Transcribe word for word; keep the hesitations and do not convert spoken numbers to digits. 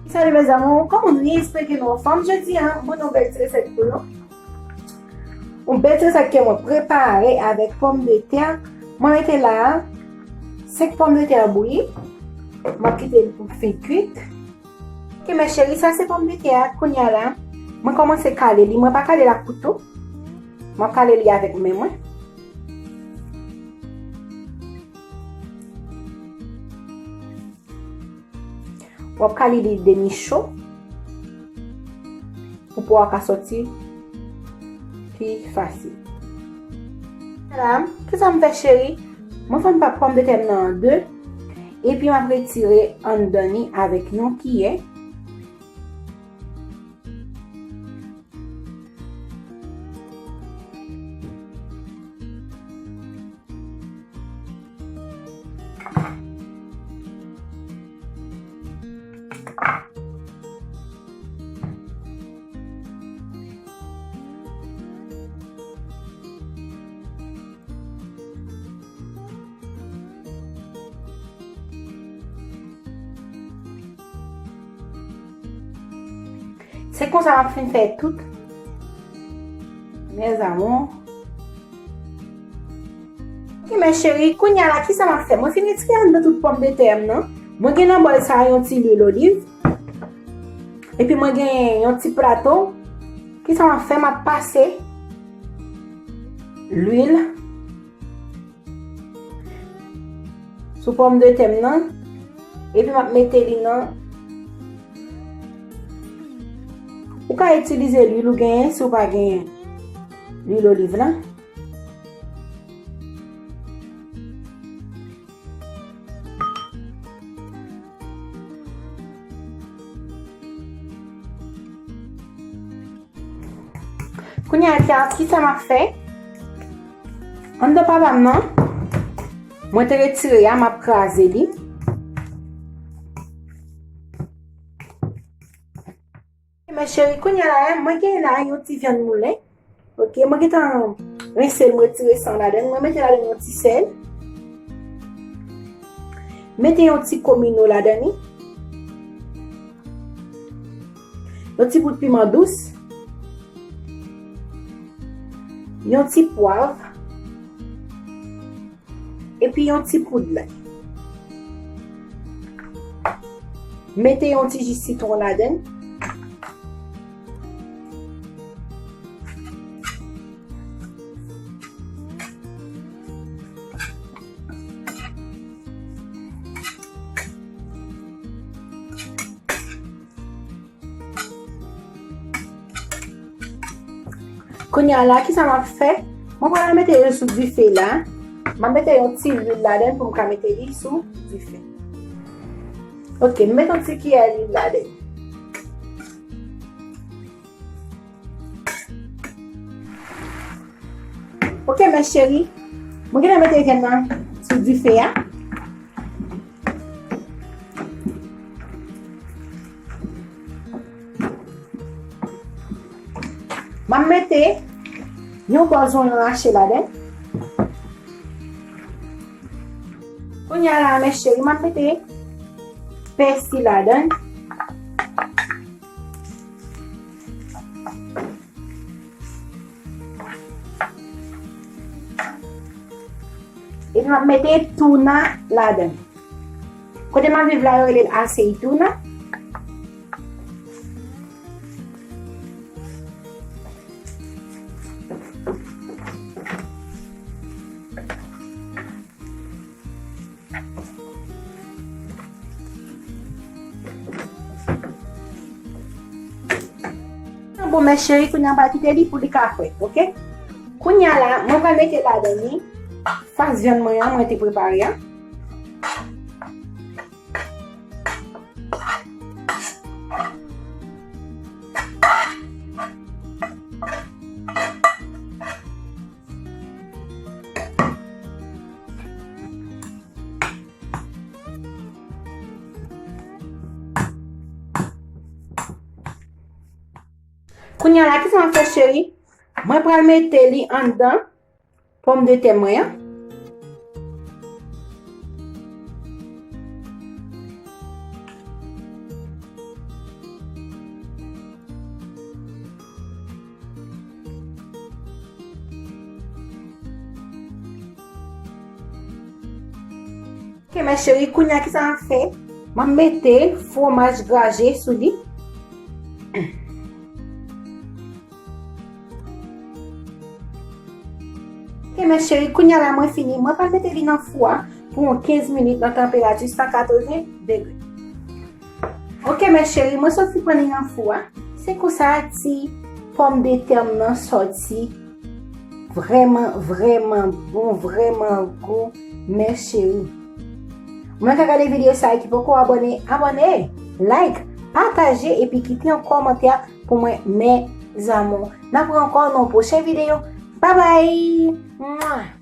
Salut mes amours, kòman nou ye? Espere ke nou anfòm. Jodi a, mwen pote yon bèl ti resèt pou nou. Yon bèl ti resèt ke mwen prepare avèk pòmdetè. Mwen mete la a senk pòmdetè bouyi. Mwen kite li pou fin kwit. Ok mes chéris, sa se pòmdetè a. Kounye a la, mwen kòmanse kale li. Mwen pa kale l ak kouto. Mwen kale li avèk men mwen. W ap kale li demi cho pou po a ka sòti pi fasil. Madam, kisa m fè cheri? Mwen fè m pa pòmdetè m nan an de, epi m ap retire anndan li avèk yon kiyè. Se konsa m ap fin fè tout. Mes amours. Ok mes chéris, kounye a la, kisa m ap fè? Mwen fin retire anndan tout pòmdetè m nan. Mwen gen nan bòl sa a yon ti lwil oliv. Epi mwen gen yon ti plato. Kisa m ap fè? M ap pase lwil sou pòmdetè m nan, epi m ap mete li nan. Ou ka itilize lwil ou genyen si w pa genyen lwil oliv la. Kounye a, kisa m ap fè? Anndan papa m nan, mwen te retire a, m ap kraze li. Mes chéris, kounye a la, mwen gen la yon ti vyann moulen. Ok, mwen gentan rense l, mwen retire san ladan l, mwen mete ladan yon ti sèl. Mete yon ti komino ladan li. Yon ti bout piman dous. Yon ti pwav. Epi yon ti poud lay. Mete yon ti ji sitwon ladan l. Kounye a la, kisa m ap fè? Mwen pral mete yo sou dife la. M ap mete yon ti lwil ladan l pou m ka mete li sou dife. Ok, m mete yon ti kiyè lwil ladan l. Ok, mes chéris, mwen gentan mete vyann nan sou dife a. M ap mete yon bò zonyon rache ladan. Kounye a la, mes chéris, m ap mete pèsi ladan. Epi m ap mete touna ladan. Kote m ap viv la, yo rele l aseytouna. Bon, mes chéris, kounye a m pral kite li pou li ka frèt, ok? Kounye a la, mwen pral mete ladan li fas vyann mwen an, mwen te prepare a. Kounye a la, kisa m ap fè, cheri? Mwen pral mete li anndan pòmdetè mwen an. Ok, mes chéries, kounye a ki sa m ap fè? M ap mete fwomaj graje sou li. Ok, mes chéries, kounye a la mwen fini. Mwen pral mete li nan fou a pou yon kenz minit nan tanperati san katreven degre. Ok, mes chéries, mwen soti pran li nan fou a. Se konsa ti pòmdetè m nan sòti. Vrèman, vrèman bon, vrèman gou, mes chéries. Mwen ka gade videyo sa a ki poko abòne, abòne, like, pataje epi kite yon kòmantè pou mwen, mes amours. N ap wè ankò nan yon pwochen videyo. Babay! Mwa!